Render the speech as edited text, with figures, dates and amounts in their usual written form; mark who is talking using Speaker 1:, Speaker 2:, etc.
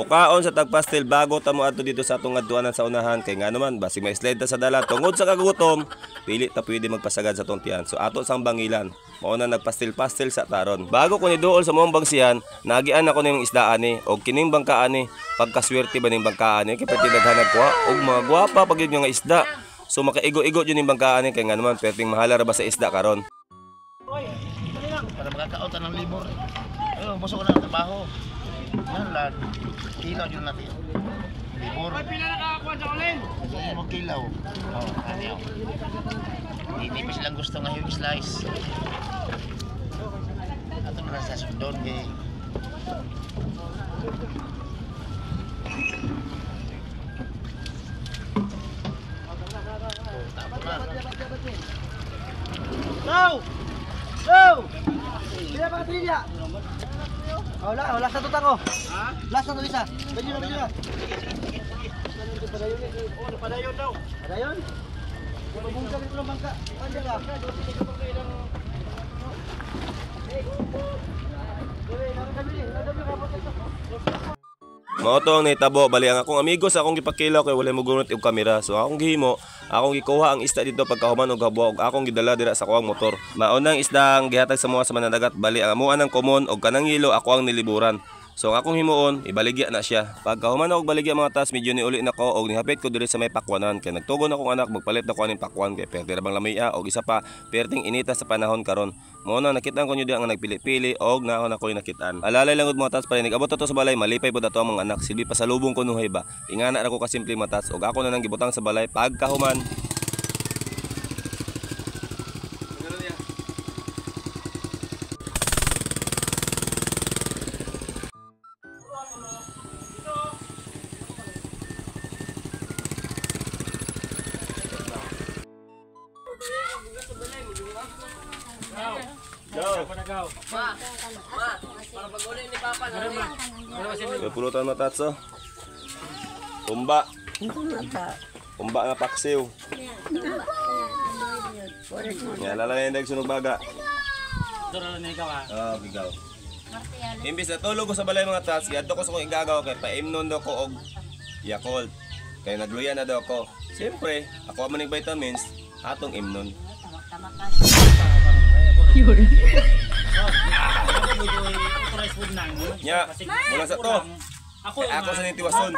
Speaker 1: Mukaon sa tagpastil bago ta mo adto dito sa atong adtuanan sa unahan kay nga naman basig may-slide ta sa dalan tungod sa kagutom, dili ta pwede magpasagad sa atong tiyan. So ato sang bangilan. Mao na nagpastil-pastil sa taron. Bago ko niduol sa mong bangsihan, naagian ako ning isdaan ni og kining bangkaan ni. Pagkaswerte ba ning bangkaan ni kay perti daghan nagkuha og mga gwapa pag yun nga isda. So makaigo-igo jud ning bangkaan ni kay nga naman perting mahala ra ba sa isda karon.
Speaker 2: Para makakaot ng libor. Ayun, busog na ang trabaho. Yan lang. Kilaw yun natin. Libor. Ay, pila nakakuha sa ulit? Mo kilaw. Oh, ano. Hindi pa silang gusto nga yung slice. Ato na sa sundon kay.
Speaker 3: Go! Go! Pila pa katilya? Oh, wala, wala sa tutang ko. Ha? Last na to isa. Medyo na, medyo na. Padayon daw. Padayon? Pabungka dito ng bangka. Padayon ka.
Speaker 1: Mao to ang nahitabo, bali ang akong amigo sa akong gipakilaw kay walay mogunot og kamera. So akong gihimo, akong gikuha ang isda dito pagkahuman og habwa og akong gidala dira sa kuang motor. Mao nang isda ang gihatag sa mga sa mananagat, bali ang amuan ng komon og kanang hilo ako ang niliburan. So ang akong himuon, ibaligya na siya. Pagkahuman og baligya mga tas, medyo niuli na ko og nihapit ko diri sa may pakwanan kay nagtugon akong anak magpalit na ko aning pakwan kay perti ra bang lamia og isa pa perting inita sa panahon karon. Mao na nakita ko nyo diha nga nagpili-pili og naon ako'y nakitaan. Alalay lang gud mga tas, pare nag-abot ato sa balay, malipay pud ato ang mga anak, silbi pasalubong ko nuhay ba. Ingana ra ko kasimple mga tas og ako na nang gibutang sa balay pagkahuman. May pulutan matatso. Tumba. Tumba nga paksiw. Nga lala na yung nagsunog baga. Ah, bigaw. Imbis na tulog ko sa balay mga tats, giadto ko sa kong igagaw kay paimnon daw ko og Yakult. Kay nagluya na daw ko. Siyempre, ako man ning vitamins, atong imnon. Nya, mula sa to. Ako sa nitiwason.